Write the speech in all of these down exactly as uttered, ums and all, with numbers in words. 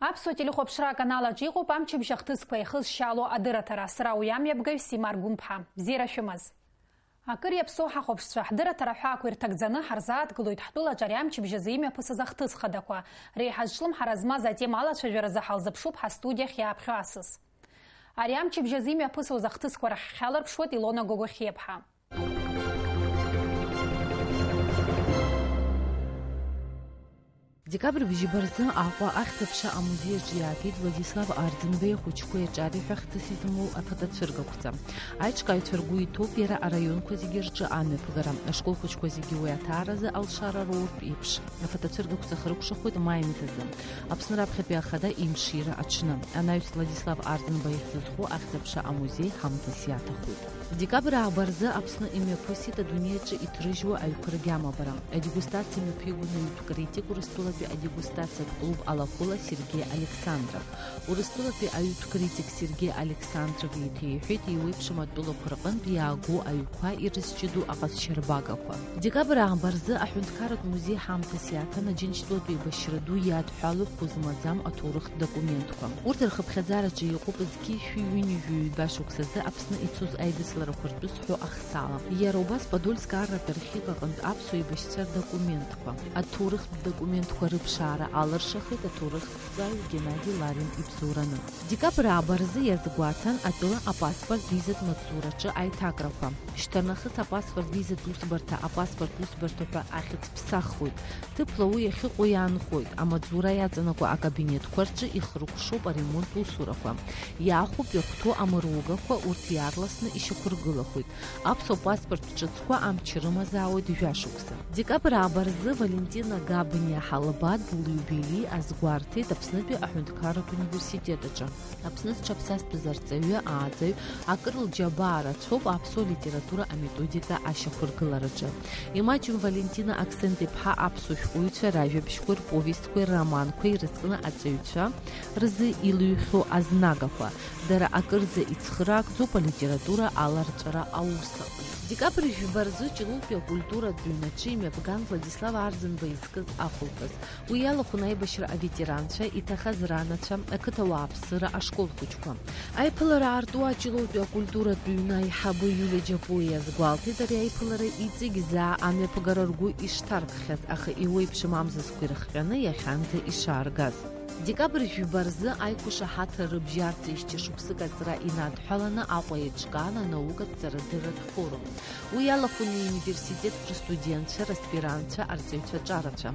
Аԥсуа телехәаԥшра аканал аҿы иҟоуп амчыбжь ахҭысқәа еихызшьаало адырраҭара. Сара уи амҩаԥгаҩ Сима Аргәынԥҳа. Бзиара шәымаз. Акыр иаԥсоу ҳахәаԥшцәа, ҳдырраҭара ҳәаақәа ирҭагӡаны ҳарзааҭгылоит ҳтәылаҿ ари амчыбжь азы имҩаԥысыз ахҭыс хадақәа. Реиҳа зҿлымҳара змаз атема алацәажәаразы ҳалзыԥшуп ҳастудиахь иааԥхьо асас. Ари амчыбжь азы имҩаԥысуаз ахҭысқәа рахь ҳхьаларԥшуеит Илона Гогохиаԥҳа. Декабрь бжьба рзы Аҟәа Ахьӡ-аԥша амузеи аҿы иаагеит Владислав Арӡынба ихәыҷқәеи аҿари ҳәа хҭыс измоу афотоцәыргақәҵа. Аиҿкааҩцәа ргәы иҭоуп иара араионқәа зегьы рҿы амҩаԥгара. Ашколхәыҷқәа зегьы уи аҭааразы алшара роуртә еиԥш. Афотоцәыргақәҵа хрыкәшахоит маи мзазы, Аԥсны раԥхьатәи ахада имшира аҽны. Анаҩс Владислав Арӡынба ихьӡ зху Ахьӡ-аԥша амузеи ҳамҭас иаҭахуп. Декабрь ааба рзы Аԥсны имҩаԥысит адунеи аҿы иҭрыжьуа аҩқәа ргьамабара. Адегустациа мҩаԥигон аҩытә критик, Урыстәылатәи адегустациатә клуб Алахәыла Сергеи Александров. Урыстәылатәи аҩытә критик Сергеи Александров еиҭеиҳәеит еиуеиԥшым атәылақәа рҟынтә иаагоу аҩқәа ирызҷыду аҟазшьарбагақәа. Декабрь ааба рзы аҳәынҭқарратә музеи ҳамҭас иаҭан Аџьынџьтәылатә еибашьра ду иадҳәалоу хәы змаӡам аҭоурыхтә документқәа. Урҭ рхыԥхьаӡараҿы иҟоуп зқьи шәи ҩынҩажәи ҩба шықәсазы Аԥсны ицоз аидысларақәа ртәы зҳәо ахсаала. Иара убас Подольск арратә архив аҟынтә аԥсуа еибашьцәа рдокументқәа, аҭоурыхтә документқәа рыԥшаара алыршахеит аҭоурыхҭҵааҩ Геннади Ларин ибзоураны. Декабрь ааба рзы иазгәаҭан атәыла апаспорт визатә маҵзураҿы аиҭакрақәа. Шьҭарнахыс апаспорт визатә усбарҭа, апаспорт усбарҭа ҳәа ахьӡ ԥсахуеит. Ҭыԥла уи иахьыҟоу иаанхоит, амаҵзура иаҵанакуа акабинетқәа рҿы ихрыкәшоуп аремонт усурақәа. Иаахәоуп иахәҭоу амыругақәа, урҭ иаарласны ишьақәыргылахоит. Аԥсуа паспорт ҿыцқәа амч рымазаауеит жәашықәса. Декабрь ааба рзы Валентина Габниа Ҳалба дулиубилии азгәарҭеит Аԥснытәи аҳәынҭқарратә университет аҿы. Аԥсны зҽаԥсазтәыз арҵаҩы, ааӡаҩ, акыр лџьабаа рацәоуп аԥсуа литература аметодика ашьақәыргылараҿы. Имаҷым Валентина Аксент-иԥҳа аԥсуа шәҟәыҩҩцәа ражәабжьқәеи рповестқәеи рроманқәеи ирызкны аҵаҩцәа рзы илыҩхьоу азнагақәа, дара акырӡа ицхыраагӡоуп алитература аларҵәара аус аҟны. Декабрь жәба рзы Ҷлоутәи акультуратә ҩнаҿы имҩаԥган Владислав Арӡынба изкыз ахәылԥаз. Уи иалахәын аибашьра аветеранцәа, иҭахаз ранацәа, ақыҭа ауааԥсыра, ашкол хәыҷқәа. Аиԥылара аартуа Ҷлоутәи акультуратә ҩны аиҳабы Иулиа Џьапуа иазгәалҭеит, ари аиԥылара иҵегь заа амҩаԥгара ргәы ишҭаркхьаз, аха еиуеиԥшым амзызқәа ирыхҟьаны иахьанӡа ишааргаз. Декабрь жәба рзы аиқәышаҳаҭра рыбжьарҵеижьҭеи шықәсык аҵра инадҳәаланы Аҟәа еиҿкаан анаукатә ҵарадырратә форум. Уи иалахәын иуниверситеттә рыстудентцәа, распирантцәа, арҵаҩцәа ҿарацәа.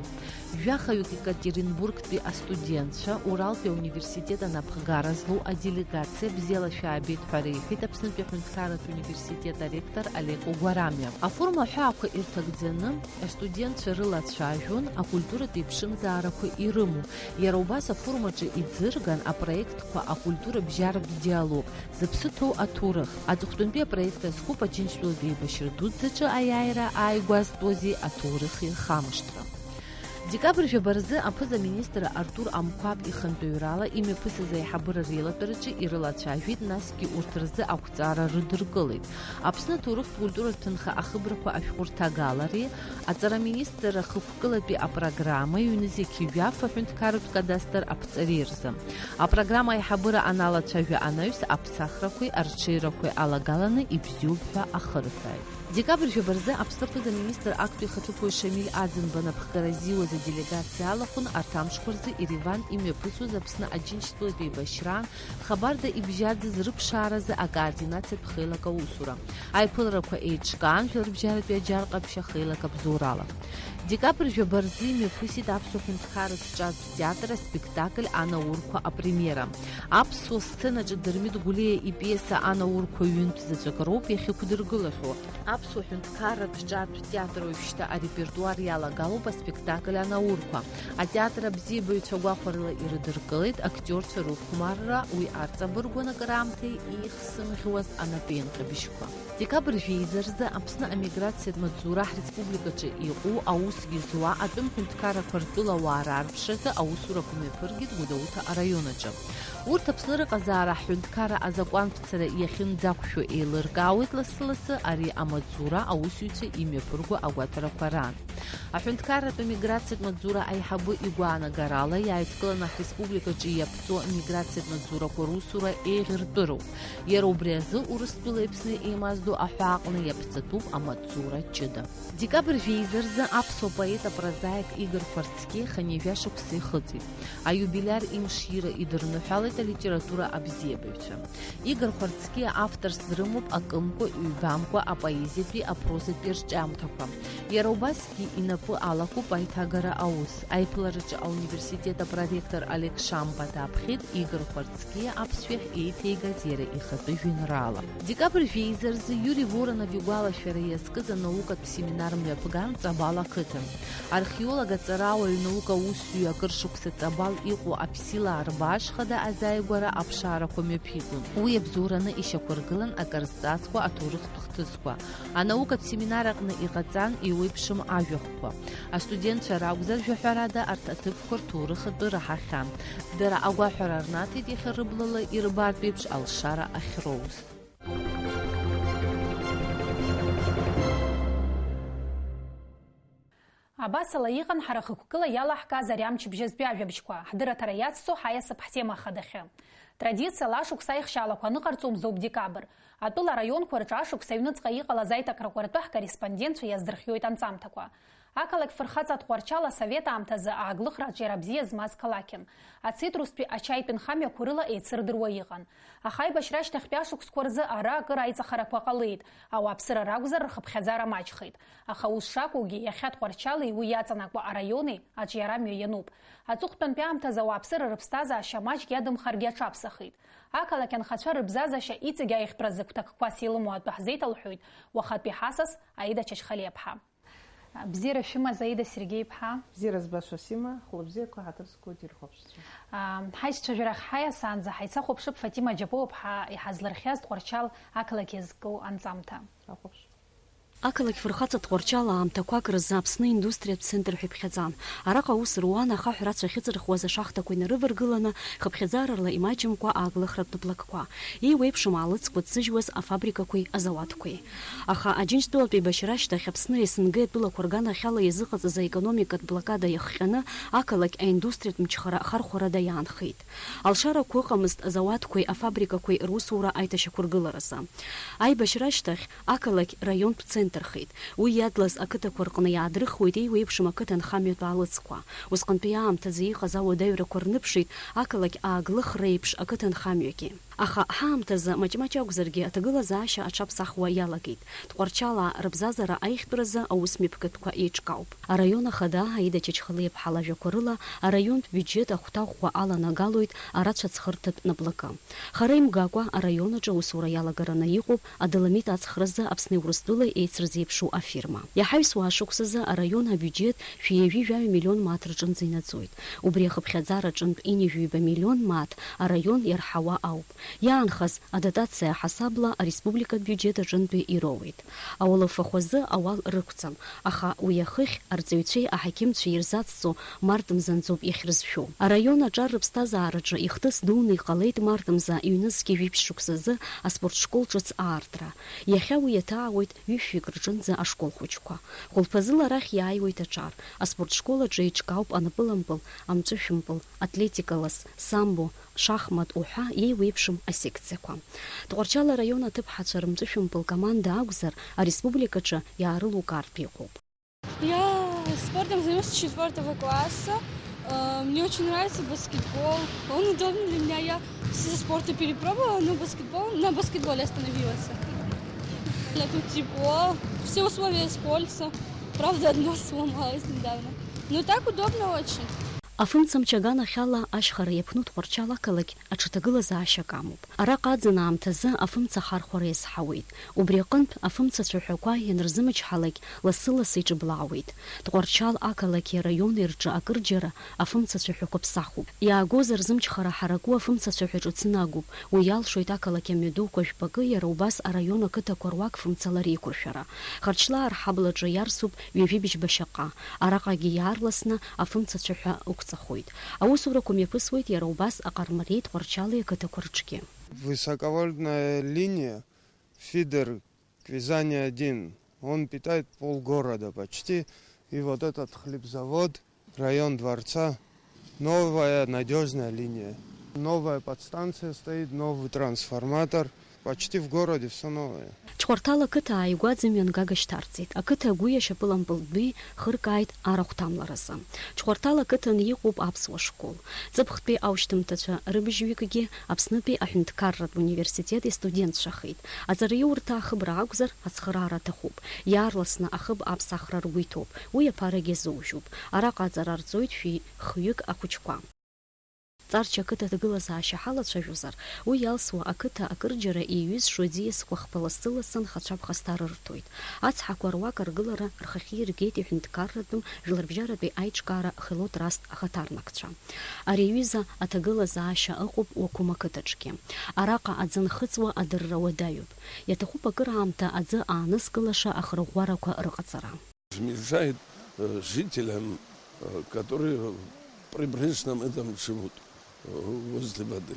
Жәахаҩык Екатеринбургтәи астудентцәа, Уралтәи ауниверситет анапхгара злоу аделегациа бзиала шәаабеит ҳәа реиҳәеит Аԥснытәи аҳәынҭқарратә университет аректор Олег Огәарамиа. Афорум аҳәаақәа ирҭагӡаны, астудентцәа рылацәажәон акультуратә еиԥшымзаарақәа ирымоу. Иара убас афорум аҿы иӡырган апроектқәа акультура бжьаратә диалог, зыԥсы ҭоу аҭоурых, аҵыхәтәантәи апроект азкуп Аџьынџьтәылатә еибашьра дуӡӡаҿы аиааира ааигәазтәуази аҭоурыхи рхамышҭра. Декабрь жәаба рзы аԥыза-министр Артур Амқәаб ихантәаҩрала имҩаԥысыз аиҳабыра реилатәараҿы ирылацәажәеит, насгьы урҭ рзы ақәҵара рыдыркылеит. Аԥсны аҭоурыхтә культуратә ҭынха ахыбрақәа ашәҟәы рҭагалареи, аҵараминистр ахықәкылатәи апрограммеи ҩнызқьи жәаф аҳәынҭқарратә кадастр аԥҵареи рзы. Апрограмма аиҳабыра аналацәажәа анаҩс аԥсахрақәеи арҽеирақәеи алагаланы ибзиоуп ҳәа ахырҳәааит. Декабрь жәаба рзы Аԥсны аԥыза-министр актәи ихаҭыԥуаҩ Шамиль Аӡынба напхгара ззиуаз аделегациа алахәын арҭ амшқәа рзы Ереван имҩаԥысуаз Аԥсны Аџьынџьтәылатә еибашьраан хабарда ибжьаӡыз рыԥшааразы акоординациатә хеилак аусура. Аиԥыларақәа еиҿкаан жәларбжьаратәи аџьар ҟаԥшь ахеилак абзоурала. Декабрь жәаба рзы имҩаԥысит Аԥсуа ҳәынҭқарратә ҿартә театр аспектакль Анаурқәа апремиера. Аԥсуа сценаҿы Дырмит Гәлиа ипиеса Анаурқәа ҩынтә заҵәык роуп иахьықәдыргылахьоу. Аԥсуа ҳәынҭқарратә ҿартә театр уажәшьҭа арепертуар иалагалоуп аспектакль Анаурқәа. Атеатр абзиабаҩцәа гәахәарыла ирыдыркылеит актиорцәа рыхәмарра, уи арҵабыргуан акыраамҭа еихсымӷьуаз анапеинҟьабжьқәа. Декабрь жәеиза рзы Аԥсны амиграциатә маҵзура ҳреспубликаҿы иҟоу аус Зегьы зуа атәым ҳәынҭқаррақәа ртәыла ауаа раарԥшразы аусурақәа мҩаԥыргеит Гәдоуҭа араион аҿы. Урҭ Аԥсны рыҟазаара аҳәынҭқарра азакәанԥҵара иахьынӡақәшәо еилыркаауеит лассы-лассы ари амаҵзура аусзуҩцәа имҩаԥырго агәаҭарақәа раан. Аҳәынҭқарратә амиграциатә маҵзура аиҳабы игәаанагарала, иааидкыланы ҳреспубликаҿы иаԥҵоу амиграциатә маҵзурақәа русура еиӷьыртәыроуп. Иара убри азы Урыстәылеи Аԥсни еимаздо аҳәаа аҟны иаԥҵатәуп амаҵзура ҷыда. Декабрь жәеиза рзы аԥсуа поет апрозаик Игор Хәарцкиа хынҩажәа шықәса ихыҵит. Аиубилиар имшира идырныҳәалеит алитература абзиабаҩцәа. Игор Хәарцкиа авторс дрымоуп акымкәа, ҩбамкәа апоезиатәи апрозатәи рҿиамҭақәа. Иара убасгьы инапы алакуп аиҭагара аус. Аиԥылараҿы ауниверситет апроректор Олег Шамба даԥхьеит Игор Хәарцкиа аԥсшәахь еиҭеигаз иара ихатәы жәеинраала. Декабрь жәеиза рзы Иури Воронов игәалашәара иазкыз анаукатә семинар мҩаԥган Ҵабал ақыҭан. Археолог, аҵарауаҩ, наука усзуҩ акыр шықәса Ҵабал иҟоу аԥсилаа рбааш хада азааигәара аԥшаарақәа мҩаԥигон. Уи абзоураны ишьақәыргылан акыр зҵазкуа аҭоурыхтә хҭысқәа. Анаукатә семинар аҟны иҟаҵан еиуеиԥшым ажәахәқәа. Астудентцәа ракәзар, жәаҳәарада, арҭ аҭыԥқәа рҭоурых атәы раҳахьан. Дара агәаҳәара рнаҭеит иахьа рыблала ирбартә еиԥш алшара ахьроуз. Абасала иҟан ҳара хықәкыла иалаҳкааз ари амчыбжьазтәи ажәабжьқәа, ҳдырраҭара иацҵо ҳаиасып ҳтема ахадахьы. Традициала ашықәс аихшьаалақәа аныҟарҵо мзоуп декабр. Атәыла араионқәа рҿы ашықәс аҩныҵҟа иҟалаз аиҭакрақәа ртәы ҳкорреспондентцәа иаздырхиоит анҵамҭақәа. Ақалақь фырхаҵа Тҟәарчал асовет аамҭазы ааглыхра аҿиара бзиа змаз қалақьын. Ацитрустәи ачаитәи нхамҩақәа рыла еицырдыруа иҟан. Аха аибашьра ашьҭахьтәи ашықәсқәа рзы ара акыр аиҵахарақәа ҟалеит, ауааԥсыра ракәзар рхыԥхьаӡара маҷхеит. Аха ус шакәугьы, иахьа Тҟәарчали уи иаҵанакуа араиони аҿиарамҩа иануп. Аҵыхәтәантәи аамҭазы ауааԥсыра рыԥсҭазаашьа маҷк иадымхаргьы аҽаԥсахит. Ақалақь анхацәа рыбзазашьа иҵегь аихтәразы гәҭакқәас илымоу атәы ҳзеиҭалҳәоит уахатәи ҳасас Аида Чачхалиаԥҳа. Бзиара шәымаз, Аида Сергеи-иԥҳа. Бзиара збаша сима, хәлыбзиақәа ҳаҭыр зқәу ҭирхәаԥшцәа. Аа, ҳаицәажәарахь ҳаиасаанӡа ҳаицахәаԥшып Фатима Џьапуа-ԥҳа иҳазлырхиаз Тҟәарчал ақалақь иазку анҵамҭа. Ҳахәаԥш. Ақалақь фырхаҵа Тҟәарчал аамҭақәак рзы Аԥсны индустриатә центр ҳәа иԥхьаӡан. Араҟа аус руан ахаҳә рацәа ахьыҵырхуаз ашахтақәа инарываргыланы, хыԥхьаӡарала имаҷымкәа ааглыхратә наплакқәа, еиуеиԥшым аалыҵқәа ҭзыжьуаз афабрикақәеи азауадқәеи. Аха Аџьынџьтәылатә еибашьра ашьҭахь Аԥсны С Н Г атәылақәа рганахьала иазыҟаҵаз аекономикатә блокада иахҟьаны, ақалақь аиндустриатә мчхара хархәарада иаанхеит. Алшарақәа ыҟамызт азауадқәеи афабрикақәеи русура аиҭашьақәыргыларазы. Аибашьра ашьҭахь ақалақь раионтә центрхеит. Уи иадлаз ақыҭақәа рҟны иаадрыхуеит еиуеиԥшым ақыҭанхамҩатә аалыҵқәа. Усҟантәи аамҭазы иҟаз ауадаҩрақәа рныԥшит ақалақь ааглыхра еиԥш ақыҭанхамҩагьы. Аха ҳаамҭазы маҷ-маҷ акәзаргьы аҭагылазаашьа аҽаԥсахуа иалагеит. Тҟәарчалаа рыбзазара аихтәразы аус мҩаԥгатәқәа еиҿкаауп. Араион ахада Аида Чачхалиаԥҳа лажәақәа рыла, араионтә биуџьет ахәҭа ӷәӷәа аланагалоит арацәа ацхырҭатә наплакы. Хара имгакәа араион аҿы аусура иалагараны иҟоуп Адоламит ацхразы Аԥсни Урыстәылеи еицырзеиԥшу афирма. Иаҳаҩсуа ашықәсазы араион абиуџьет шәи ҩажәи жәаҩа миллион мааҭ рҿынӡа инаӡоит. Убри ахыԥхьаӡара аҿынтә ҩынҩажәи ҩба миллион мааҭ араион иарҳауа ауп. Иаанхаз адотациа ҳасабла ареспубликатә биуџьет аҿынтәи ироуеит. Ауалафахәазы ауал рықәӡам, аха уи ахыхь арҵаҩцәеи аҳақьымцәеи ирзацҵо март мзанӡоуп иахьрызшәу. Араион аҿар рыԥсҭазаараҿы ихҭыс дуны иҟалеит март мза ҩнызқьи жәиԥшь шықәсазы аспорт школ ҿыц аартра. Иахьа уи иаҭаауеит ҩышәҩык рҿынӡа ашкол хәыҷқәа. Хәылԥазыла арахь иааиуеит аҿар. Аспорт школ аҿы еиҿкаауп анапылампыл, амҵәышәымпыл, атлетика лас, самбо, шахмат уҳәа иеиуеиԥшым асекциақәа. Тҟәарчал араион аҭыԥҳацәа рымҵәышәымпыл команда акәзар, ареспубликаҿы иаарылукаартә иҟоуп. Я спортом занимаюсь с четвёртого класса. Э, мне очень нравится баскетбол. Он удобный для меня. Я все спорты перепробовала, но баскетбол, на баскетболе остановилась. Тут тепло, все условия используются. Правда, одно сломалось недавно. Но так удобно очень. Афымцамч аганахьала ашьхара иаԥну Тҟәарчал ақалақь аҽа ҭагылазаашьак амоуп. Араҟа аӡын аамҭазы афымца ахархәара иазҳауеит. Убри аҟынтә, афымца цәаҳәақәа ианырзымчҳалак, лассы-лассы иҿыблаауеит. Тҟәарчал ақалақьи араиони рҿы акырџьара афымца цәаҳәақәа ԥсахуп. Иаагозар, зымчхара ҳараку афымца цәаҳәа ҿыц нагуп. Уи иалшоит ақалақь амҩадуқәа жәпакы, иара убас араион ақыҭақәа руак фымцала реиқәыршәара. Харчлаа рҳаблаҿы иарсуп ҩажәи бжьба шьаҟа. Араҟагьы иаарласны афымца цәаҳәа ықәҵахоит. Аусурақәа мҩаԥысуеит иара убас Аҟармариеи Тҟәарчали ақыҭақәа рҿгьы. Высоковольтная линия, фидер к Вязанию один, он питает полгорода почти. И вот этот хлебзавод, район Дворца, новая надёжная линия. Новая подстанция стоит, новый трансформатор. Почти в городе всё новое. Чхәарҭала ақыҭа ааигәа аӡымҩангага шьҭарҵеит. Ақыҭа агәи ашьапылампылтәи хыркааит арахә ҭамларазы. Чхәарҭала ақыҭан иҟоуп аԥсуа школ. Ҵыԥхтәи аушьҭымҭацәа рыбжьҩыкгьы Аԥснытәи аҳәынҭқарратә университет истудентцәахеит. Аҵараиурҭа ахыбра акәзар, ацхыраара аҭахуп. Иаарласны ахыб аԥсахра ргәы иҭоуп, уи аԥарагьы азоужьуп. Араҟа аҵара рҵоит шәи хҩык ахәыҷқәа. Ҵарча ақыҭа аҭагылазаашьа ҳалацәажәозар, уи иалсуа ақыҭа акырџьара еиҩызшо аӡиасқәа хԥа лассы-лассы анхацәа ԥхасҭа рырҭоит. Ацҳақәа руак аргылара рхахьы иргеит иҳәынҭқарратәым жәларбжьаратәи аиҿкаара Хело Траст ахаҭарнакцәа. Ари аҩыза аҭагылазаашьа ыҟоуп Уақәым ақыҭаҿгьы. Араҟа аӡы нхыҵуа адырра уадаҩуп. Иаҭахуп акыраамҭа аӡы ааныскылаша ахырӷәӷәарақәа рыҟаҵара. Мешает, э, жителям, э, которые в прибрежном этом живут, э, возле воды.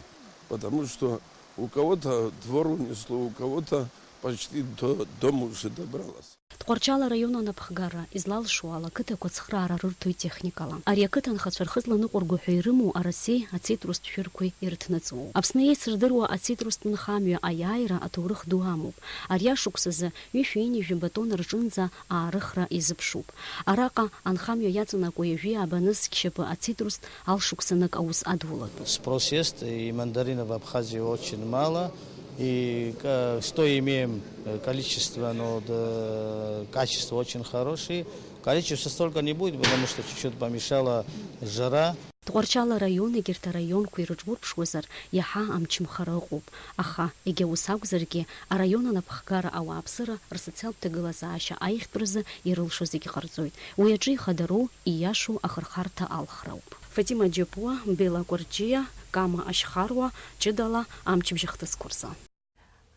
Потому что у кого-то двор унесло, у кого-то почти до дома уже добралось. Тҟәарчал араион анапхгара излалшо ала, ақыҭақәа ацхыраара рырҭоит техникала. Ари ақыҭа анхацәа рхы зланыҟәырго ҳәа ирымоу арасеи ацитрустә шәырқәеи ирыҭнаҵуоуп. Аԥсны еицырдыруа ацитрустә нхамҩа аиааира аҭоурых ду амоуп. Ари ашықәсазы ҩышәи ҩынҩажәи батон рҿынӡа аарыхра иазыԥшуп. Араҟа анхамҩа иаҵанакуа ҩажәи ааба нызқь шьапы ацитрустә алшықәсанык аус адулатәуп. Спрос есть, и мандаринов в Абхазии очень мало, и ка-, что имеем, э, количество, но, да, качество очень хорошее. Количество столько не будет, потому что чуть-чуть помешала жара. Тҟәарчал араион егьырҭ араионқәа ирыҿурԥшуазар, иаҳа амчымхара ыҟоуп, аха, егьа ус акәзаргьы, араион анапхгара ауааԥсыра рсоциалтә ҭагылазаашьа аиӷьтәразы ирылшо зегьы ҟарҵоит. Уи аҿы ихадароу, ииашоу ахырхарҭа алхра ауп. Фатима Џьапуа, Бела Кәарҷиа, Кама Ашьхаруа, ҷыдала амчыбжь ахҭысқәа рзы.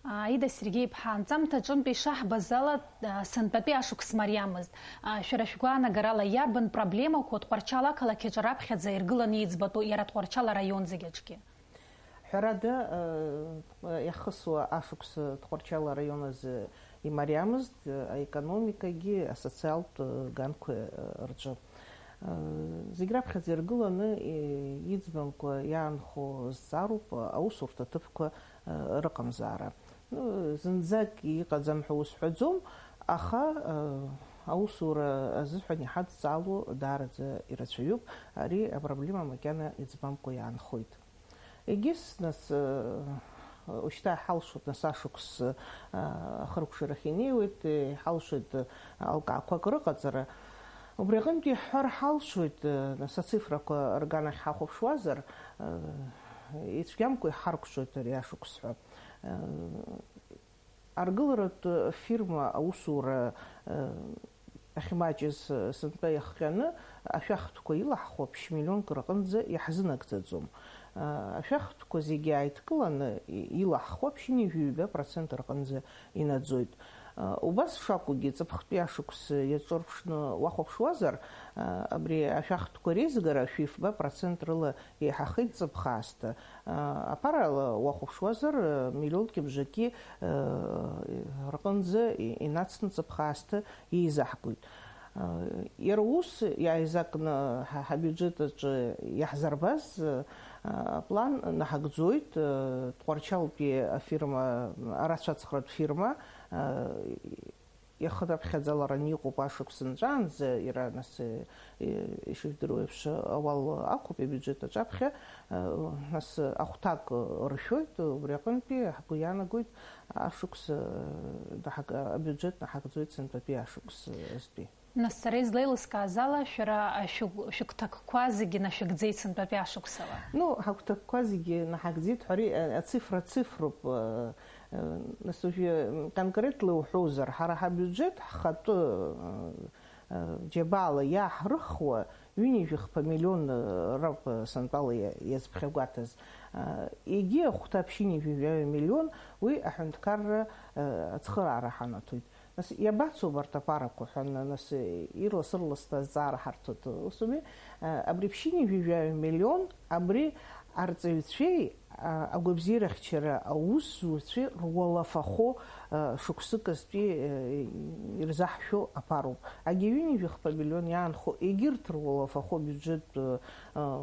Аида Сергеи-иԥҳа, анҵамҭа аҿынтә ишаҳбаз ала, а, сынтәатәи ашықәс мариамызт. А, шәара шәгәаанагарала, иарбан проблемақәоу Тҟәарчал ақалақь аҿы раԥхьаӡа иргыланы иӡбатәу иара Тҟәарчал араион зегь аҿгьы? Ҳәарада, э, иахысуа ашықәс Тҟәарчал араион азы имариамызт, э, аекономикагьы асоциалтә, э, ганқәа, э, рҿы. Э, зегь раԥхьаӡа иргыланы, э, иӡбамкәа иаанхо зҵаароуп аусурҭа ҭыԥқәа, э, рыҟамзаара. Ну, зынӡак иҟаӡам ҳәа усҳәаӡом, аха, э, аусура азыҳәан иҳадҵаало даараӡа ирацәаҩуп, ари апроблема макьана иӡбамкәа иаанхоит. Егьыс, нас, э, ушьҭа иҳалшоит, нас, ашықәс, э, ахыркәшарахь инеиуеит, э, иҳалшоит, э, алкаақәак рыҟаҵара. Убри аҟынтәи иаҳҳәар ҳалшоит, э, нас, ацифрақәа рганахь ҳахәаԥшуазар, э, ицәгьамкәа иҳаркәшоит ари ашықәс ҳәа. Э, Аргыларатә фирма аусура, э, ахьмаҷыз, э, сынтәа иахҟьаны ашәахтәқәа илаҳхуа ԥшь-миллионк рҟынӡа иаҳзынагӡаӡом. Э, ашәахтәқәа зегьы ааидкыланы и-, илаҳхуа ԥшьынҩажәи ҩба процент рҟынӡа инаӡоит. Э, убас шакәугьы, ҵыԥхтәи ашықәс иаҿырԥшны уахәаԥшуазар, э, абри ашәахтәқәа реизгара шәи фба процент рыла еиҳахеит ҵыԥх аасҭа. Аԥарала уахәаԥшуазар, миллионки бжаки рҟынӡа инацны ҵыԥх аасҭа еизаҳгоит. Иара ус иааизакны ҳа-, ҳабиуџьет аҿы иаҳзарбаз аплан наҳагӡоит. Тҟәарчалтәи афирма, арацәацхратә фирма, иахыдаԥхьаӡалараны иҟоуп ашықәс нҵәаанӡа, иара, нас, э, ишыжәдыруа еиԥш, ауал ақәуп ибиуџьет аҿаԥхьа, э, нас, ахәҭак ршәоит, убри аҟынтәи ҳгәы иаанагоит ашықәс, э, наҳаг-, абиуџьет наҳагӡоит сынтәатәи ашықәс, э, азтәи. Нас сара излеилыскааз ала, шәара ашәы-, шәыгәҭакқәа зегьы нашәыгӡеит сынтәатәи ашықәсала? Ну, ҳагәҭакқәа зегьы наҳагӡеит ҳәа ари, э, ацифра цифроуп, э, э, нас уажәы, м, конкретла уҳәозар, ҳара ҳабиуџьеҭ ҳхатәы, э, э, џьабаала иааҳрыхуа ҩынҩажәи хԥа миллион, э, рауп, э, сынтәала иа-, иазԥхьагәаҭаз. Э, егьи ахәҭа ԥшьынҩажәи жәаҩа миллион уи аҳәынҭқарра, э, ацхыраара ҳанаҭоит. Нас иабацо убарҭ аԥарақәа ҳәа, на-, нас, ирлас-ырласны азҵаара ҳарҭоит. Ус ауми? Абри ԥшьынҩажәи жәаҩа миллион, абри арҵаҩцәеи, а, агәабзиарахьчара аусзуҩцәеи руалафахо, а, шықәсык азтәи, а, ирзаҳшәо аԥароуп. Агьи ҩынҩажәи хԥа миллион иаанхо егьырҭ руалафахо абиуџьет, а, а,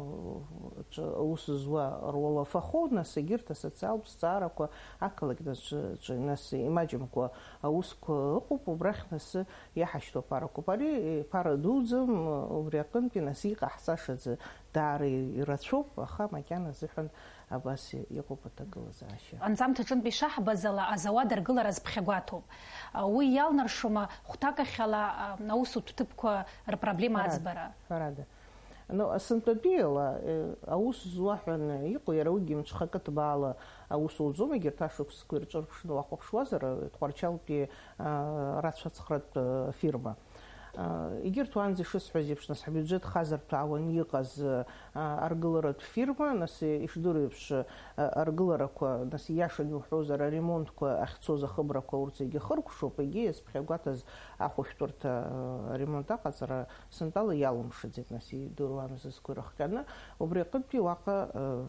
ҿы-, аус зуа руалафахо, нас егьырҭ асоциалтә зҵаарақәа ақалақь нас ҿы-, ҿы-, нас имаҷымкәа аусқәа ыҟоуп, убрахь нас иаҳашьҭоу аԥарақәоуп. Ари ԥара дуӡӡам, убри аҟынтәи нас иҟаҳҵашаз даара ирацәоуп, аха макьана азыҳәан абас иҟоуп аҭагылазаашьа. Анҵамҭа аҿынтә ишаҳбаз ала, азауад аргылара азԥхьагәаҭоуп. Уи иалнаршома хәҭакахьала аусутә ҭыԥқәа рпроблема Ҳәарада, аӡбара? Ҳәарада. Ну, сынтәатәиала, э, аус зуа ҳәа иҟоу, иара уигьы мҽхакы ҭбаала аус уӡом, егьырҭ ашықәсқәа ирҿырԥшны уахәаԥшуазар, э, Тҟәарчалтәи, а, рацәацхратә, э, фирма. А, егьырҭ уаанӡа ишысҳәаз еиԥш, нас ҳбиуџьет хазырҭәаауан иҟаз, а, аргыларатә фирма, нас, э, ишдыру еиԥш, э, аргыларақәа, нас ииашаны иуҳәозар, аремонтқәа ахьцоз ахыбрақәа урҭ зегьы хыркәшоуп, егьи иазԥхьагәаҭаз ахәышәтәырҭа, э, аремонт аҟаҵара Сынтәала иалымшаӡеит, нас, идыруан зызқәа ирыхҟьаны, убри аҟынтәи уаҟа, э,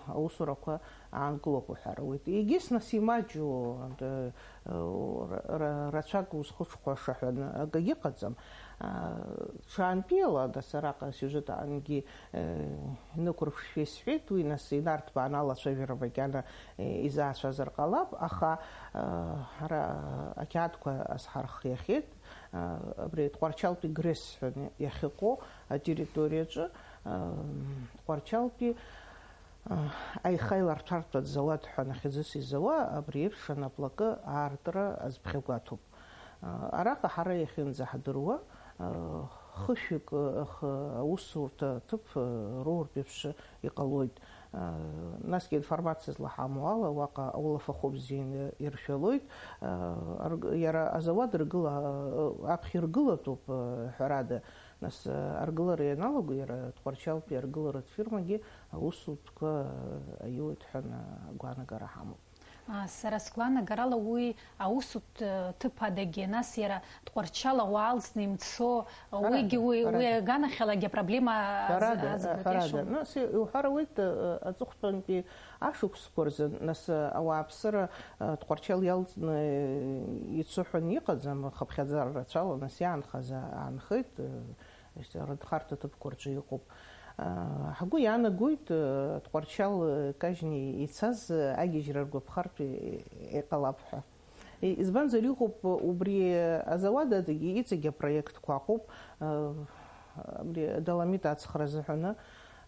аусурақәа аанкылоуп уҳәар ауеит. Егьыс, нас, имаҷу, э, ра-, ра-, рацәак узхәыцхәаша ҳәа акгьы ыҟаӡам. А, ҽаантәиала, нас, араҟа асиужет аангьы, э, инықәырԥшшәа исҳәеит, уи, нас, инарҭбааны алацәажәара макьана, э, изаацәазар ҟалап, аха, э, ара ақьаадқәа азҳархиахьеит. Абри Тҟәарчалтәи Гресс ҳәа иахьыҟоу атерриториаҿы, Тҟәарчалтәи аихаиларҭәартә зауад ҳәа нахьӡыс изауа абри еиԥш анаплакы аартра азԥхьагәаҭоуп. Араҟа ҳара иахьынӡаҳдыруа, хышәҩык, х-, аусурҭа ҭыԥ роуртә еиԥш иҟалоит. Насгьы аинформациа злаҳамоу ала, уаҟа аулафахәы бзианы иршәалоит. Арг-, иара азауад ргыла-, аԥхьа иргылатәуп, ҳәарада. Нас, аргылара ианалаго, иара Тҟәарчалтәи аргыларатә фирмагьы аусутәқәа аиуеит ҳәа агәаанагара ҳамоуп. А, сара сгәаанагарала уи аусутә, э, ҭыԥ адагьы, нас иара Тҟәарчал ауаа алҵны имцо, Ҳәарада, уигьы уи, уи ҳәарада. Аганахьалагьы апроблема аз-, Ҳәарада, азбоит, ҳәарада. Иашоу. Нас, иуҳәар ауеит, э, аҵыхәтәантәи ашықәсқәа рзы, нас, э, ауааԥсыра, э, Тҟәарчал иалҵны, э, ицо ҳәа иҟаӡам, хыԥхьаӡара рацәала, нас, иаанхаз аанхеит, э, Рынхарҭа ҭыԥқәа рҿы иҟоуп. Ҳгәы иаанагоит, Тҟәарчал кажьны ицаз агьежьра ргәаԥхартә иҟалап ҳәа. Избанзар, иҟоуп убри азауад адагьы иҵегь апроектқәа аҟоуп, абри адоламит ацхра азыҳәаны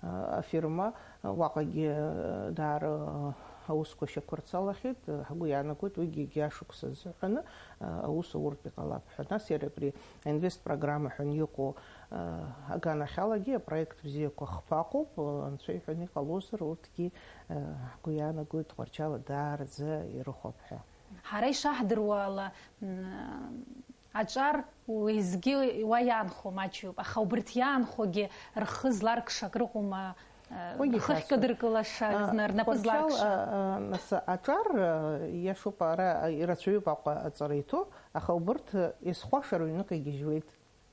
афирма. Уаҟагьы, э, даара, э, аусқәа шьақәырцалахьеит, э, ҳгәы иаанагоит, уигьы егьи ашықәс азыҳәаны, э, аус ауртә иҟалап ҳәа. Нас иара абри аинвест программа ҳәа иҟоу, э, аганахьалагьы апроект бзиақәа хԥа ыҟоуп, э, анцәа иҳәаны иҟалозар, урҭгьы, э, ҳгәы иаанагоит, Тҟәарчал даараӡа ирыхәап ҳәа. Ҳара ишаҳдыруа ала, м, Аҿар уеизгьы уа иаанхо маҷҩуп, аха убарҭ иаанхогьы рхы зларкша акрыҟоума, э, Уигьы рхы шәасҳәап. Ахькыдыркылаша, А, зны рнапы Тҟәарчал, зларкша? А, а, нас аҿар, а, иашоуп, ара, а, ирацәаҩуп Аҟәа аҵара иҭоу, аха убарҭ, а, есхәаша рыҩныҟа игьежьуеит.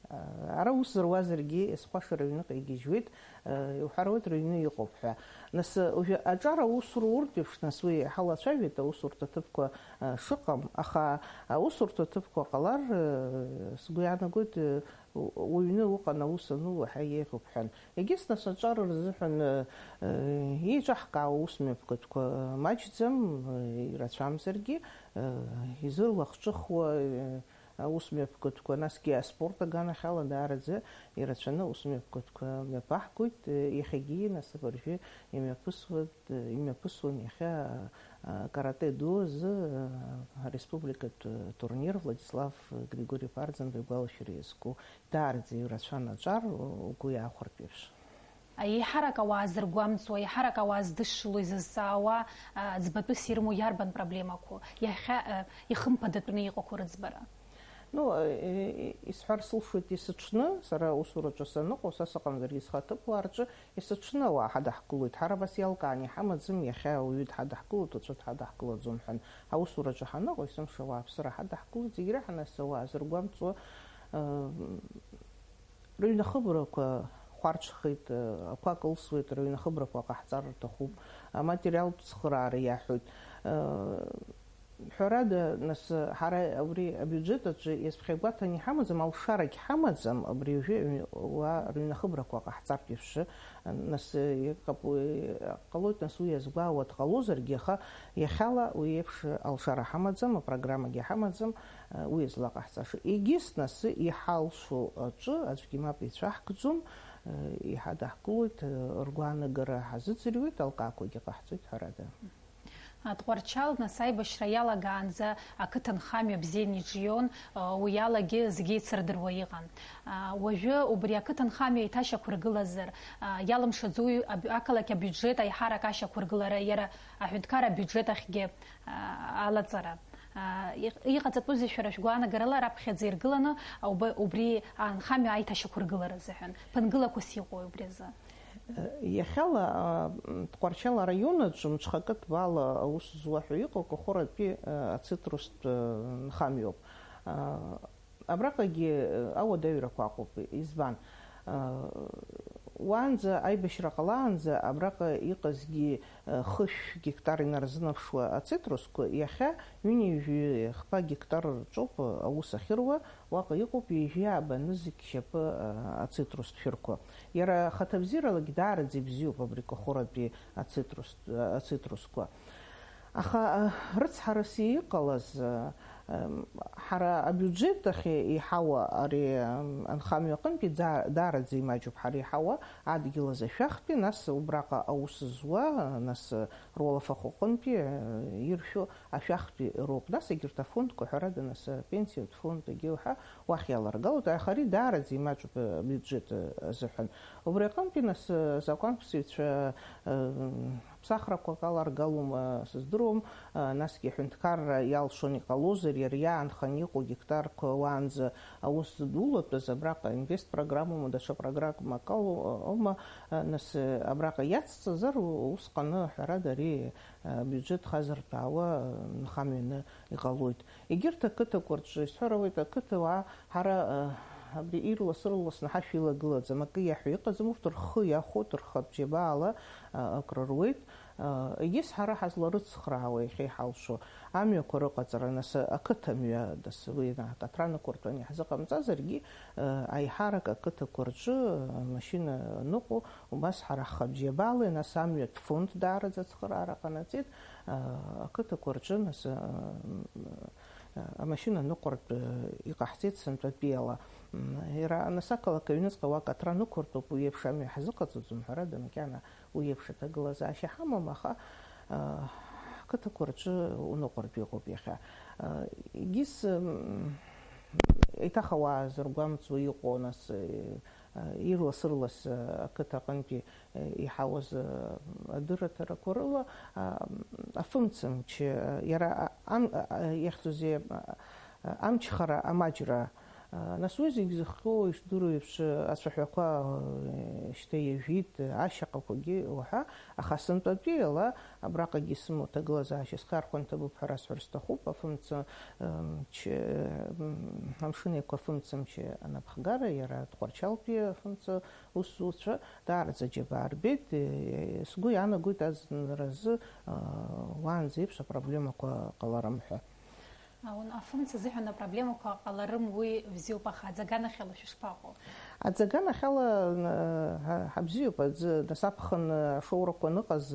А, ара ус зыруазаргьы, есхәаша рыҩныҟа игьежьуеит. Иуҳәар ауеит, рыҩны иҟоуп ҳәа. Нас, уажәы аҿар аусура уртә еиԥш, нас, уи ҳалацәажәеит аусурҭа ҭыԥқәа, а, шыҟам, аха аусурҭа ҭыԥқәа ҟалар, а, сгәы иаанагоит, а, у-, уҩны уҟан аус ану уаҳа еиӷьуп ҳәан. Егьыс, нас, аҿар рзыҳәан, а, а, еиҿаҳкаау аус мҩаԥгатәқәа маҷӡам, а, ирацәамзаргьы, а, изырлахҿыхуа, а, аусмҩаԥгатәқәа, насгьы аспорт аганахьала даараӡа ирацәаны аусмҩаԥгатәқәа мҩаԥаҳгоит. Иахьагьы, нас, абыржәы имҩаԥысуеит, имҩаԥысуан иахьа, а, каратэ-до азы, а, ареспубликатә турнир Владислав Григори-иԥа Арӡынба игәалашәара иазку. Даараӡа ирацәан аҿар, угәы иаахәартә еиԥш. Еиҳарак ауаа зыргәамҵуа, еиҳарак ауаа здышшыло, изызҵаауа, а, ӡбатәыс ирымоу иарбан проблемақәоу? Иахьа, а, ихымԥадатәны иҟақәоу рыӡбара? Ну, э, э, исҳәар сылшоит есыҽны, сара аусураҿы саныҟоу, са сыҟамзаргьы схаҭыԥуаа рҿы есыҽны ауаа ҳадаҳкылоит. Ҳара абас иалкааны иҳамаӡам, иахьа ауаҩы дҳадаҳкылоит, уаҵәы дҳадаҳкылаӡом ҳәа. Аусураҿы ҳаныҟоу, есымша ауааԥсыра ҳадаҳкылоит, зегь раҳаны ас ауаа зыргәамҵуа, э, рыҩнахыбрақәа хәарҽхеит, ақәа кылсуеит, рыҩнахыбрақәа ҟаҳҵар рҭахуп, аматериалтә цхыраара иаҳәоит. Ҳәарада, нас, ҳара абри абиуџьет аҿы иазԥхьагәаҭаны иҳамаӡам, алшарагь ҳамаӡам, абри уажәы ауаа рыҩнахыбрақәа ҟаҳҵартә еиԥш, нас, иҟап-, ҟалоит, нас, уи иазгәаауа дҟалозаргьы, аха иахьала уи еиԥш алшара ҳамаӡам, апрограммагьы ҳамаӡам. Уи злаҟаҳҵаша. Егьыс нас иҳалшо аҿы аӡәгьы мап ицәаҳкӡом, иҳадаҳкылоит, ргәаанагара ҳазыӡырҩуеит, алкаақәагьы ҟаҳҵоит, ҳәарада. Тҟәарчал нас аибашьра иалагаанӡа ақыҭанхамҩа бзианы иҿион, уи алагьы зегьы еицырдыруа иҟан. Уажәы убри ақыҭанхамҩа еиҭашьақәыргылазар, иалымшаӡои аб-, ақалақь абиуџьет аиҳарак ашьақәыргылара, иара аҳәынҭқарра абиуџьет ахьгьы алаҵара. Иҟ-, иҟаҵатәузеи шәара шәгәаанагарала раԥхьаӡа иргыланы, уб-, убри анхамҩа аиҭашьақәыргылара азыҳәан? Ԥынгылақәас иҟои убри азы? Иахьала, а, Тҟәарчал араион аҿы мҽхакы ҭбаала аус зуа ҳәа иҟоу Кахоратәи, а, ацитрустә, а, нхамҩоуп. А, Абраҟагьы, э, ауадаҩрақәа аҟоуп. Избан? Э, уаанӡа, аибашьра ҟалаанӡа, абраҟа иҟазгьы, э, хышә гектар инарзынаԥшуа ацитрусқәа, иахьа ҩынҩажәи хԥа гектар рҿоуп, э, аус ахьыруа, уаҟа иҟоуп ҩажәи ааба нызқь шьапы, э, ацитрустә шәырқәа. Иара хаҭабзиаралагь даараӡа ибзиоуп абри Кахоратәи ацитрус, э, ацитрусқәа. Аха, а, рыцҳарас иҟалаз, а, ам, ҳара абиуџьет ахь иҳауа ари, ам, анхамҩа аҟынтәи ӡа-, даараӡа имаҷуп ҳара иҳауа адгьыл азы ашәахтәи, нас убраҟа аус зуа, нас, а, руалафахә аҟынтәи, а, иршәу ашәахтәи роуп. Нас егьырҭ афондқәа, ҳәарада, нас апенсиатә фонд, егьи уҳәа, уахь иаларгалоит, аха ари даараӡа имаҷуп, а, абиуџьет, а, азыҳәан. Убри аҟынтәи, нас, а, азакәанԥсыҩцәа, а, Ԥсахрақәак аларгалома, сыздыруам, а, насгьы аҳәынҭқарра иалшон иҟалозар, иара иаанхан иҟоу гектарқәа уаанӡа аус зыдулатәыз, абраҟа инвест программоума, даҽа программак алоу-, аума, а, нас, а, абраҟа иацҵазар, у-, усҟаны, ҳәарада, ари, а, абиуџьет хазырҭәаауа, а, нхамҩаны иҟалоит. Егьырҭ ақыҭақәа рҿы, исҳәар ауеит, ақыҭауаа Ҳара, э, абри ирлас-ырласны ҳашәа илагылаӡам, акы иаҳәо иҟаӡам, урҭ рхы иахәоит, рхы абџьабаала, э, акрыруеит. Э, егьыс ҳара ҳазларыцхраауа иахьа иҳалшо амҩақәа рыҟаҵара, нас, ақыҭа мҩа, нас, уи акаҭранықәырҭәаны иаҳзыҟамҵазаргьы, э, аиҳарак ақыҭақәа рҿы, э, амашьына аныҟоу, убас ҳара ҳхы абџьабаала, нас амҩатә фонд даараӡа ацхыраара ҟанаҵеит, э, ақыҭақәа рҿы, нас, э, Амашьына ныҟәартә, э, иҟаҳҵеит сынтәатәиала. М, иара, нас, ақалақь аҩныҵҟа уа акаҭра нықәыртәоуп, уи еиԥш амҩа ҳзыҟаҵаӡом, ҳәарада, макьана уи еиԥш аҭагылазаашьа ҳамам, аха, э, ҳқыҭақәа рҿы уныҟәартә иҟоуп иахьа. Э, егьыс, м, еиҭах ауаа зыргәамҵуа иҟоу, нас, э, ирлас-ырлас, э, ақыҭа аҟынтәи, э, иҳауаз, э, адырраҭарақәа рыла, а, афымцамч, э, иара, а, ам-, а, а, ихьӡузеи, а, а, амчхара, амаҷра, а, нас уи зегь зыхҟьо, ишдыру еиԥш, ацәаҳәақәа, э, шьҭа иажәит, ашьаҟақәагьы уҳәа, аха сынтәатәиала абраҟагьы исымоу аҭагылазаашьа схы архәаны иҭабуп ҳәа расҳәар сҭахуп, афымца, э, мч, э, м, амшын еиқәа афымцамч анапхгара, иара Тҟәарчалтәи афымца Усзуҩцәа даараӡа аџьабаа рбеит, сгәы иаанагоит, азныразы, а, уаанӡа еиԥш апроблемақәа ҟаларым ҳәа. Афымца азыҳәан апроблемақәа ҟаларым, уи бзиоуп, аха аӡаганахьала шәышԥаҟоу? Аӡаганахьала ҳабзиоуп, аӡы насаԥхын ашоурақәа аныҟаз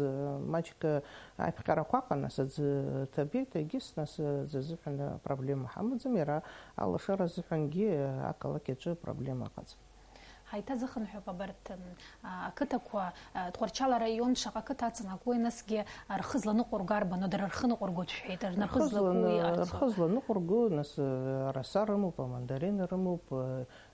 маҷк аԥҟьарақәа аҟан, нас аӡы ҭабеит, егьыс нас аӡы азыҳәан апроблема ҳамаӡам, иара алашара азыҳәангьы ақалақь аҿы апроблема ыҟаӡам. Ҳаиҭазыхынҳәып абарҭ ақыҭақәа, Тҟәарчал араион шаҟа қыҭа ацынхакуеи, насгьы рхы зланыҟәырго арбану, дара рхы ныҟәыргоит шәҳәеит, рнапы злаку иҟарҵо. Рхы зланыҟәырго, нас, араса рымоуп, амандарина рымоуп,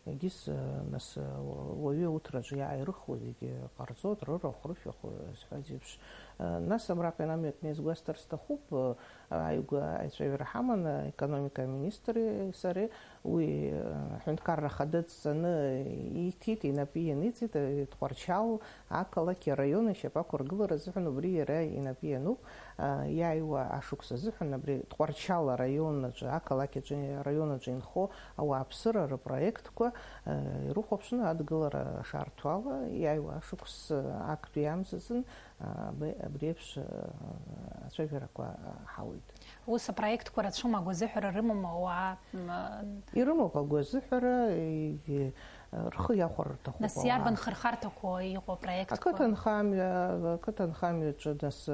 егьыс, нас, уаҩы ауҭраҿы иааирыхуа зегьы ҟарҵоит, рырахә, рышәахә, зҳәаз еиԥш. Нас абраҟа инамҩатәны изгәасҭар сҭахуп, ааигәа аицәажәара ҳаман, аекономика аминистри сареи, уи, аҳәынҭқарра ахада дҵаны ииҭеит, инапы ианиҵеит, Тҟәарчал ақалақь араион ишьапы ақәыргылара азыҳәан убри иара инапы иануп, иааиуа ашықәс азыҳәан абри Тҟәарчал араион аҿы, ақалақь аҿы, араион аҿы инхо ауааԥсыра рпроектқәа ирыхәаԥшны адгылара шарҭо ала, иааиуа ашықәс актәи амзазын абри, абри еиԥш, ацәажәарақәа ҳауеит. Ус апроектқәа рацәоума, агәазыҳәара рымоума ауаа? Ирымоуп агәазыҳәара, егьи рхы иахәар рҭахуп. Нас иарбан хырхарҭақәоу иҟоу апроектқәа? Ақыҭанхамҩа, ақыҭанхамҩаҿы, нас,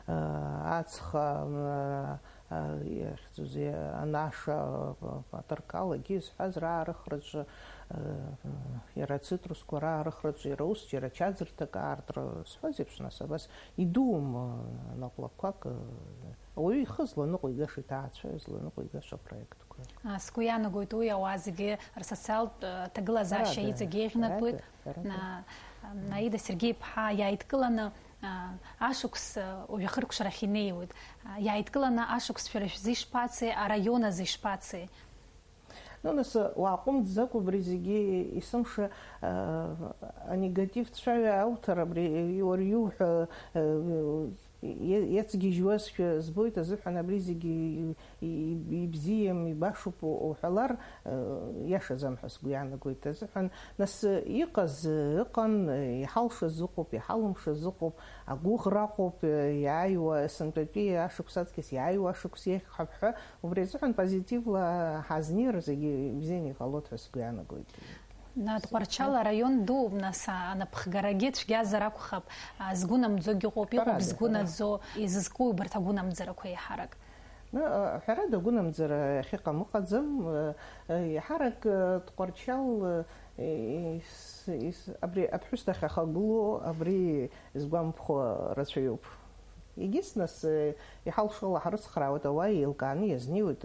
ацха, иахьӡузеи, анаша, аҭырқалгьы изҳәаз раарыхраҿы, иара ацитрусқәа раарыхраҿы, иара ус џьара ачаӡырҭак аартра зҳәаз еиԥш, нас абас идуума наҟ-лакқәак, ауаҩы ихы зланыҟәигаша, иҭаацәа зланыҟәигаша апроектқәа. Сгәы иаанагоит уи ауаа зегьы рсоциалтә ҭагылазаашьа иҵегь еиӷьнатәуеит. Наида Сергеи-иԥҳа иааидкыланы, ашықәс, уажәы ахыркәшарахь инеиуеит. Иааидкыланы ашықәс шәара шәзы ишԥацеи, араион азы ишԥацеи? Ну, нас, уааҟәымҵӡакәа абри зегьы есымша анегатив цәаҩа ауҭар, абри уара иуҳәа иацгьежьуазшәа збоит азыҳәан, абри зегьы ибзиам, ибашоуп уҳәалар, иашаӡам ҳәа сгәы иаанагоит азыҳәан. Нас иҟаз ыҟан, иҳалшаз ыҟоуп, иҳалымшаз ыҟоуп, агәыӷра ыҟоуп, иааиуа, сынтәатәи ашықәс аҵкьыс иааиуа ашықәс иахьхап ҳәа, убри азыҳәан позитивла ҳазнеир зегьы ибзианы иҟалоит ҳәа сгәы иаанагоит. Тҟәарчал араион дууп, нас, анапхгарагьы цәгьазар акәхап, згәы намӡогьы ыҟоуп, иҟоуп згәы наӡо, изызку убарҭ агәынамӡарақәа еиҳарак. Ҳәарада, агәынамӡара ахьыҟам ыҟаӡам, еиҳарак Тҟәарчал абри аԥҳәыс дахьахагылоу абри згәамԥхо рацәаҩуп. Егьыс, нас, иҳалшо ала ҳрыцхраауеит, ауаа еилкааны иазнеиуеит,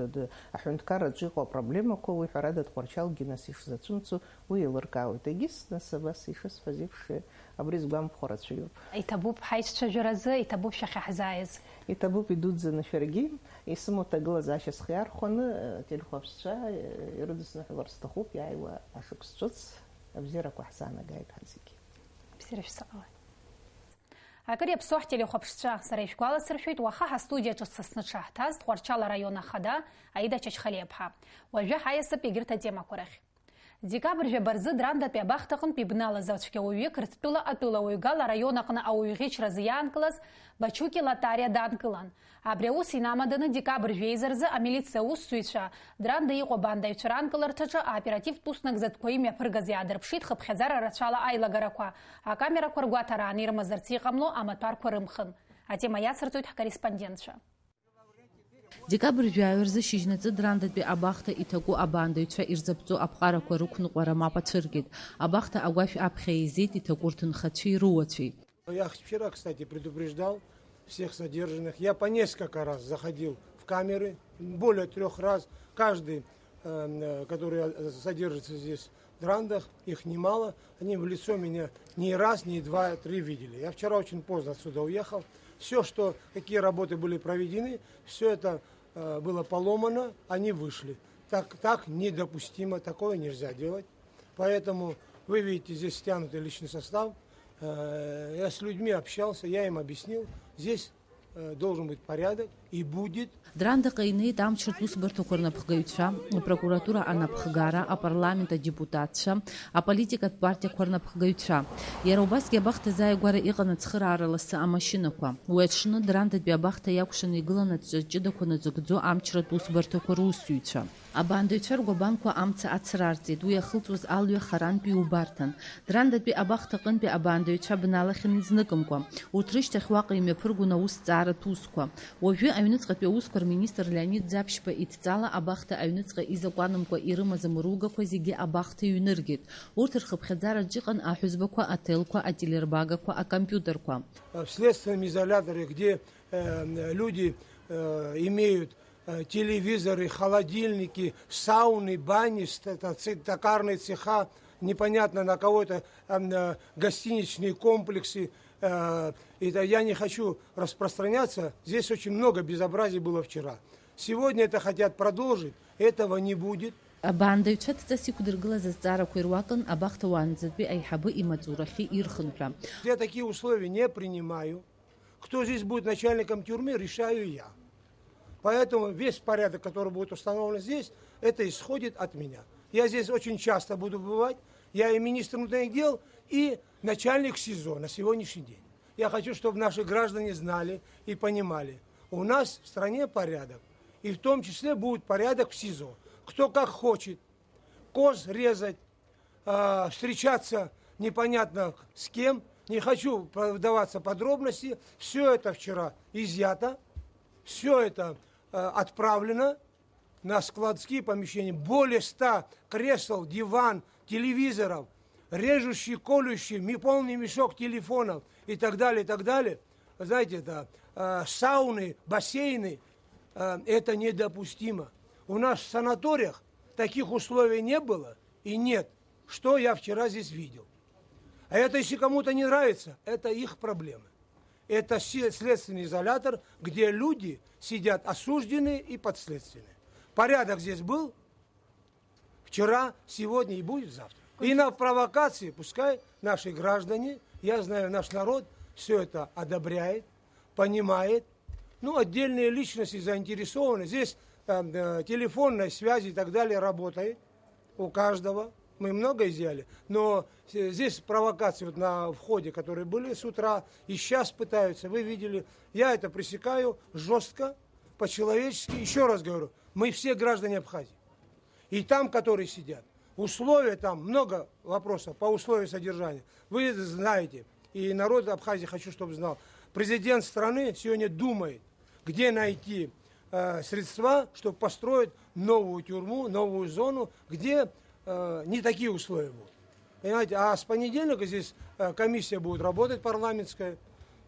аҳәынҭқарраҿы иҟоу апроблемақәа, уи ҳәарада Тҟәарчалгьы, нас, ишзацәымцо уи еилыркаауеит. Егьыс, нас, абас ишысҳәаз еиԥш, абри згәамԥхо рацәаҩуп. Иҭабуп ҳаицәажәаразы, иҭабуп шәахьаҳзааиз. Иҭабуп идуӡӡаны шәаргьы, исымоу ҭагылазаашьа схы иархәаны, ателехәаԥшцәа ирыдысныҳәалар сҭахуп, иааиуа ашықәс ҿыц абзиарақәа ҳзаанагааит ҳазегьы. Бзиара шәзыҟалааит. Акыр иаԥсоу ҳтелехәаԥшцәа, сара ишәгәаласыршәоит, уаха ҳастудиаҿы дсасны дшаҳҭаз Тҟәарчал араион ахада Аида Чачхалиаԥҳа. Уажәы ҳаиасып егьырҭ атемақәа рахь. Декабрь жәаба рзы Драндатәи абахҭаҟынтә ибналаз ацәгьауаҩы Қырҭтәыла атәылауаҩ Гал араион аҟны ауаҩ ӷьычразы иаанкылаз Бачуки Латариа даанкылан. Абри аус инамаданы декабрь жәеиза рзы амилициа аусзуҩцәа Дранда иҟоу абаандаҩцәа раанкыларҭаҿы аоперативтә уснагӡатәқәа имҩаԥыргаз иаадырԥшит хыԥхьаӡара рацәала аилагарақәа, акамерақәа ргәаҭараан ирымазарц иҟамло амаҭәарқәа рымхын. Атема иацырҵоит ҳкорреспондентцәа. Декабрь жәаҩа рзы шьыжьнаҵы Драндатәи абахҭа иҭаку абаандаҩцәа ирзаԥҵо аԥҟарақәа рықәныҟәара мап ацәыргеит. Абахҭа агәашә аԥхьа еизеит иҭаку рҭынхацәеи рыуацәеи. Я вчера, кстати, предупреждал всех задержанных. Я по несколько раз заходил в камеры, более трех раз. Каждый, э, который содержится здесь в Драндах, их немало, они в лицо меня не раз, не два, три видели. Я вчера очень поздно отсюда уехал. Все, что, какие работы были проведены, все это э, было поломано, они вышли. Так, так недопустимо, такое нельзя делать. Поэтому вы видите, здесь стянутый личный состав. Э, я с людьми общался, я им объяснил. Здесь Э, Должен быть порядок и будет. Драндаҟа инеит амчратә усбарҭақәа рнапхгаҩцәа, апрокуратура анапхгара, апарламент адепутатцәа, аполитикатә партиақәа рнапхгаҩцәа. Иара убасгьы абахҭа азааигәара иҟан ацхыраара ласы амашьынақәа. Уи аҽны Драндатәи абахҭа иакәшаны игылан аҵәҵәа ҷыдақәа назыгӡо амчратә усбарҭақәа русзуҩцәа. Абаандаҩцәа ргәабанқәа амца ацрарҵеит, уи иахылҵуаз алҩа харантәи иубарҭан. Драндатәи абахҭаҟынтәи абаандаҩцәа бналахьан изныкымкәа. Урҭ рышьҭахь уаҟа имҩаԥыргон аусҭҵааратә усқәа. Уажәы аҩныҵҟатәи аусқәа рминистр Леонид Ӡаԥшьба идҵала абахҭа аҩныҵҟа изакәанымкәа ирымаз амыругақәа зегьы абахҭа иҩныргеит. Урҭ рхыԥхьаӡараҿ иҟан аҳәызбақәа, аҭелқәа, ателербагақәа, акомпиутерқәа. В следственном изоляторе, где э, люди э, имеют э, телевизоры, холодильники, сауны, бани, ст- та- ц- токарные цеха, непонятно на кого это, э, гостиничные комплексы. Э, это я не хочу распространяться. Здесь очень много безобразий было вчера. Сегодня это хотят продолжить. Этого не будет. Абаандаҩцәа дҵас иқәдыргылаз азҵаарақәа ируакын абахҭа уаанӡатәи аиҳабы имаҵурахьы ирхынҳәра. Я такие условия не принимаю. Кто здесь будет начальником тюрьмы, решаю я. Поэтому весь порядок, который будет установлен здесь, это исходит от меня. Я здесь очень часто буду бывать. Я и министр внутренних дел, и начальник СИЗО на сегодняшний день. Я хочу, чтобы наши граждане знали и понимали. У нас в стране порядок. И в том числе будет порядок в СИЗО. Кто как хочет. Коз резать, а, встречаться непонятно с кем. Не хочу вдаваться в подробности. Все это вчера изъято. Все это э, отправлено на складские помещения. Более ста кресел, диван, телевизоров, режущий, колющий, ми- полный мешок телефонов и так далее, и так далее. Знаете, это э, сауны, бассейны, э, это недопустимо. У нас в санаториях таких условий не было и нет. Что я вчера здесь видел? А это, если кому-то не нравится, это их проблемы. Это се- следственный изолятор, где люди сидят осужденные и подследственные. Порядок здесь был вчера, сегодня и будет завтра. И на провокации пускай наши граждане, я знаю, наш народ все это одобряет, понимает. Ну, отдельные личности заинтересованы. Здесь э, э, телефонная связь и так далее работает у каждого. Мы много изъяли, но э, здесь провокации вот на входе, которые были с утра, и сейчас пытаются, вы видели, я это пресекаю жестко, по-человечески. Еще раз говорю, мы все граждане Абхазии. И там, которые сидят, условия там, много вопросов по условию содержания. Вы знаете, и народ Абхазии хочу, чтобы знал, президент страны сегодня думает, где найти э, средства, чтобы построить новую тюрьму, новую зону, где э, не такие условия будут. Понимаете, а с понедельника здесь э, комиссия будет работать парламентская,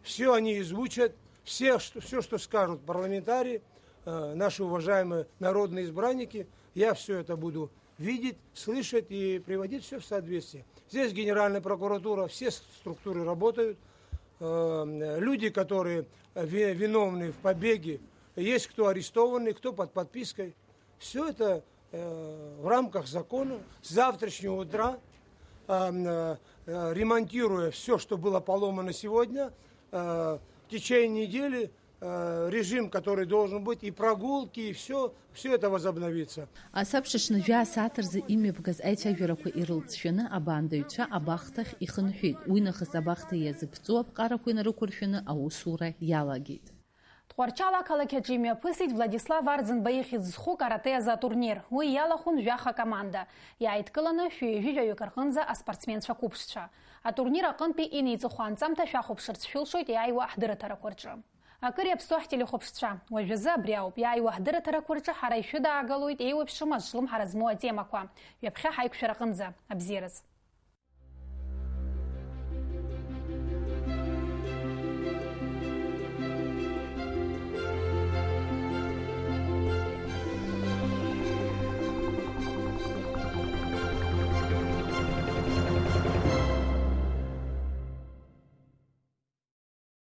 все они изучат, все, что, все, что скажут парламентарии, э, наши уважаемые народные избранники, я все это буду видеть, слышать и приводить все в соответствие. Здесь Генеральная прокуратура, все с- структуры работают. Э, Люди, которые ви- виновны в побеге, есть кто арестованный, кто под подпиской. Все это э, в рамках закона. С завтрашнего утра э, э, э, ремонтируя все, что было поломано сегодня, э, в течение недели э, режим, который должен быть, и прогулки, и все, все это возобновится. Асабша шны жәаа сааҭ рзы имҩаԥгаз аицәажәарақәа ирылҵшәаны абаандаҩцәа абахҭахь ихынҳәит. Уи нахыс абахҭа иазыԥҵоу аԥҟарақәа инарықәыршәаны аусура иалагеит. Тҟәарчал ақалақь аҿы имҩаԥысит Владислав Арӡынба ихьӡ зху каратэ азы атурнир. Уи иалахәын жәаха команда. Иааидкыланы шәи ҩажәи жәаҩык рҟынӡа аспортсменцәа қәыԥшцәа. Атурнир аҟынтәи инеиҵыху анҵамҭа шәахәаԥшырц шәылшоит иааиуа ҳдырраҭарақәа рҿы. Акыр иаԥсоу ҳтелехәаԥшцәа, уажәазы абри ауп, иааиуа ҳдырраҭарақәа рҿы ҳара ишәыдаагалоит еиуеиԥшым азҿлымҳара змоу атемақәа, ҩаԥхьа ҳаиқәшәараҟынӡа, абзиараз.